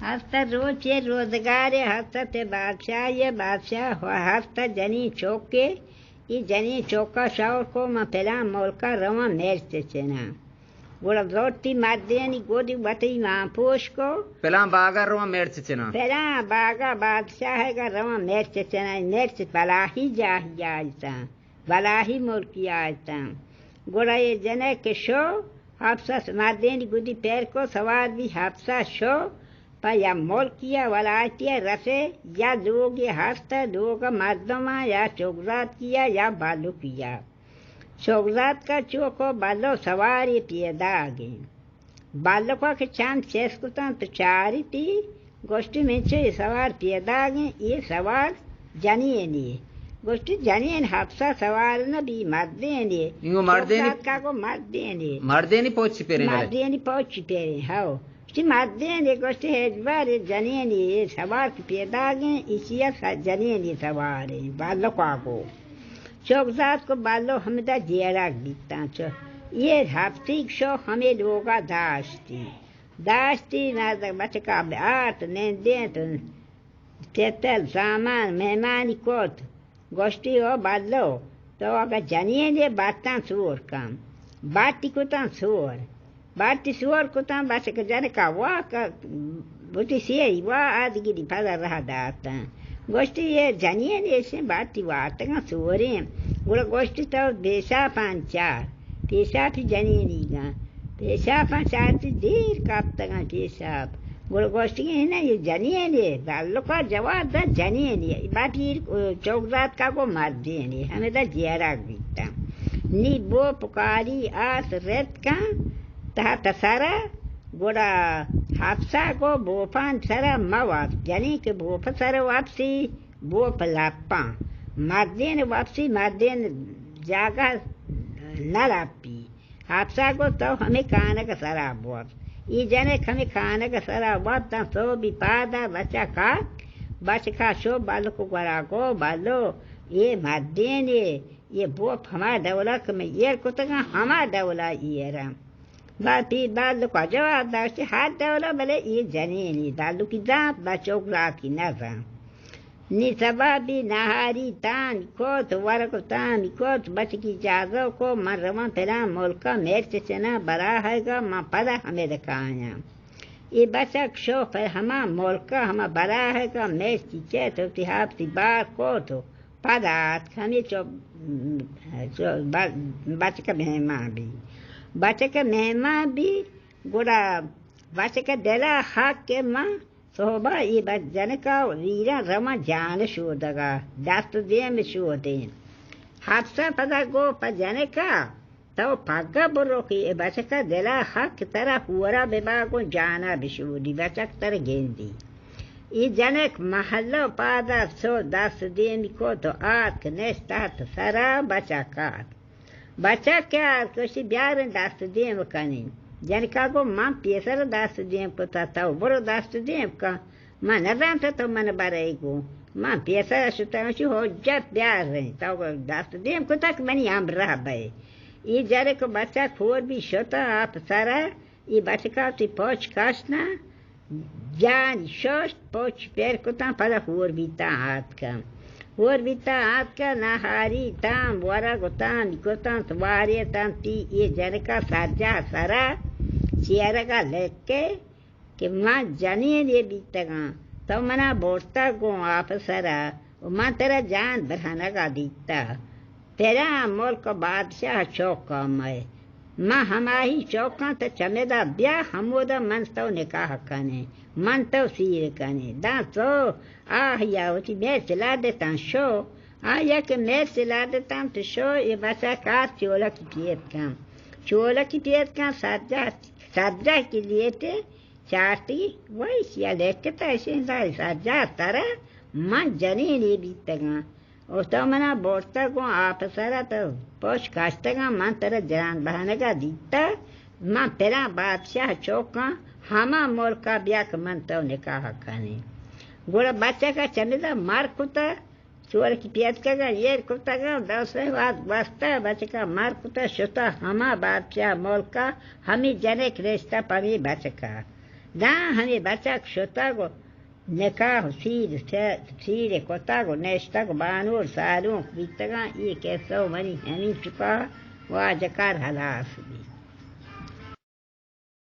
ہست روچے روزگارے ہست تے بادشاہے، بادشاہ ہست جنی چوکے، ای جنی چوکا شور کو من پلان ملکا رواں مرچ چناں۔ گڑا زوتی مردینی گودی وتی مان پوش کو۔ پلان باگا رواں مرچ چناں۔ پلان باگا بادشاہ گا رواں مرچ چناں، مرچ بلاہی جاہی آیتاں، بلاہی ملکی آیتاں۔ گڑا اے جنک کہ شو، ہپسا مردینی گودی پر کو، سوار بی ہپسا شو، پہ یا ملکی یا ولایتی یا رسے، یا لوگی ہست، لوگ مردماں یا چوگزاتکی یا، یا بالکی یا۔ چوگزاتکا چوکو بلو سواری پیداگیں۔ بالکا کہ چند چست کتنت تو چاریتی، گوشتی، من چو اے سوار پیداگیں، اے سوار جنینے۔ گوشتی، جنین ہپسا سوار نہ بی، مردینے۔ اینگو مردینی؟ چوگزاتکا گو مردینے۔ مردینی پوچی پیریں بلے؟ مردینی پوچی پیریں، ہو۔ گوشتی، مردینے۔ گوشتی، ہچبر جنینے، اے سوار کہ پیداگیں، ایشی ء س-، جنینے سواریں، بالکا گو۔ چوگزاتکو بالو ہمدا جیڑگ بیتاں، چو اے ہفتیگ شو ہمے لوگا داشتی۔ داشتی نزدک بچکا آرت، نندینت، تتل سامان مہمانی کت۔ گوشتی، او بلو، تو اگہ جنینے باتاں سور کن۔ باتی کتاں سور۔ باتی سور کتاں، بچک جنکا واک وتی سیری وا آدگری پدا رہ داتاں۔ گوشتی، اے جنین ایشیں باتی وارتگاں سوریں۔ گڑا گوشتی، تو پیشاپاں چار، پیشاپی جنینیگاں۔ پیشاپاں چارتی دیر کپتگاں پیشاپ۔ گڑا گوشتی، اے نہ، اے جنینے، بلکا جواب دا جنینے۔ باتی چوگزاتکا گو مردینے، ہمدا جیڑگ بیتاں۔ نی بو پکاری آس رتکاں، تحت سرا، گڑا ہپسا گو بوپان سرا مہ وپس، جنین کہ بوپ سرا وپسی، بوپ لپاں۔ مردین وپسی، مردین جاگہ نہ لپی۔ ہپسا گو تو ہمے کانگ سرا بوپس۔ ای جنک ہمے کانگ سرا وپتاں، سوبی پادا بچکا، بچکا شو بلکو گورا گو بلو، اے مردینے، اے بوپ ہما ڈولا کہ من ایر کتگاں، ہما ڈولا ایراں۔ بلے پیر بلکا جواب داشتی، ہر ڈولا بلے اے جنینی، بلکی زانت، بلے چوگزاتکی نزانت۔ نی سبا بی نہاری تام کت، ورگ تام کت، بچکی جازو کو، من رواں پلان ملکا مرچ چناں، براہیگا من پدا ہمد کایاں۔ اے بچک شو پہ ہما ملکا، ہما براہیگا مرچی چیت، وتی ہپسی بار کت۔ پدا آتک ہمے چو، چو ب-، بچک مہمان بی۔ بچک مہمان بی، گڑا بچک دلا حق کہ من سہبا اے بچ جنکا ویراں رواں جان شودگا، دست دیم شودیں۔ ہپسا پدا گو پہ جنکا، تو پگہ برو کہ اے بچکا دلا حق ترا ہورا ببا گوں جانا بشودی، بچک ترا گندی۔ اے جنک محلہ پادا سو دست دیمی کت و آتک نشت تحت سرا بچک آت۔ بچک کہ آت گوشتی بیارن دست دیم کنین۔ جنکا گو من پیسر دست دیم کتا، تو برو دست دیم کن۔ من نزانت تو من برئے گوں۔ من پیسر شتاں، چی حجت بیاریں۔ تو دست دیم کتا کہ منی ہمراہ بئے۔ ای جرک و بچک ہور بی شتاں آپ سرا، ای بچکا تی پوچ کشتاں، جان ششت، پوچ پر کتاں، پدا ہور بیتاں آتکاں۔ ہور بیتاں آتکاں، نہاری تام، ورگ و تام کتاں، وارے تاں تی ای جنکا سرجاہ سرا، چیرگا لکے، کہ من جنینے بیتگاں، تو منا برتگ گوں آپسرا و من ترا جان برہنگا دیتہ۔ پراں ملک و بادشاہ چوکاں مئے۔ من ہماہی چوکاں، تو چمدا بیا، ہمودا من تو نکاح کنیں، من تو سیر کنیں۔ داں تو آہیا وتی مرچ لڈتاں شو، آہیا کہ مرچ لڈتاں تو شو، اے بچک آت چولکی پیت کن۔ چولکی پیت کن، سرجاہ، سرجاہ کہ لیٹے، چارتی، ویش یا لکتہ اشیں دائی سرجاہ ترا من جنینے بیتگاں۔ و تو منا برتگ گوں آپسرا، تو پوش کشتگاں، من ترا جان بہنگا دیتہ، من پراں بادشاہ چوکاں، ہما ملکا بیا کہ من تو نکاح کنیں۔ گڑا بچکا چمدا مر کتہ، چورکی پیتکگاں ایر کتگاں، دو سہ وہد گوستہ، بچکا مر کتہ، شتہ ہما بادشاہ ملکا، ہمی جنک نشتہ پمی بچکا۔ داں ہمے بچک شتگ و نکاح و سیر، سیر کتگ و نشتگ و بانور سالونک بیتگاں، اے کسہ و منی ہمینچکا واجکار ہلاس بی۔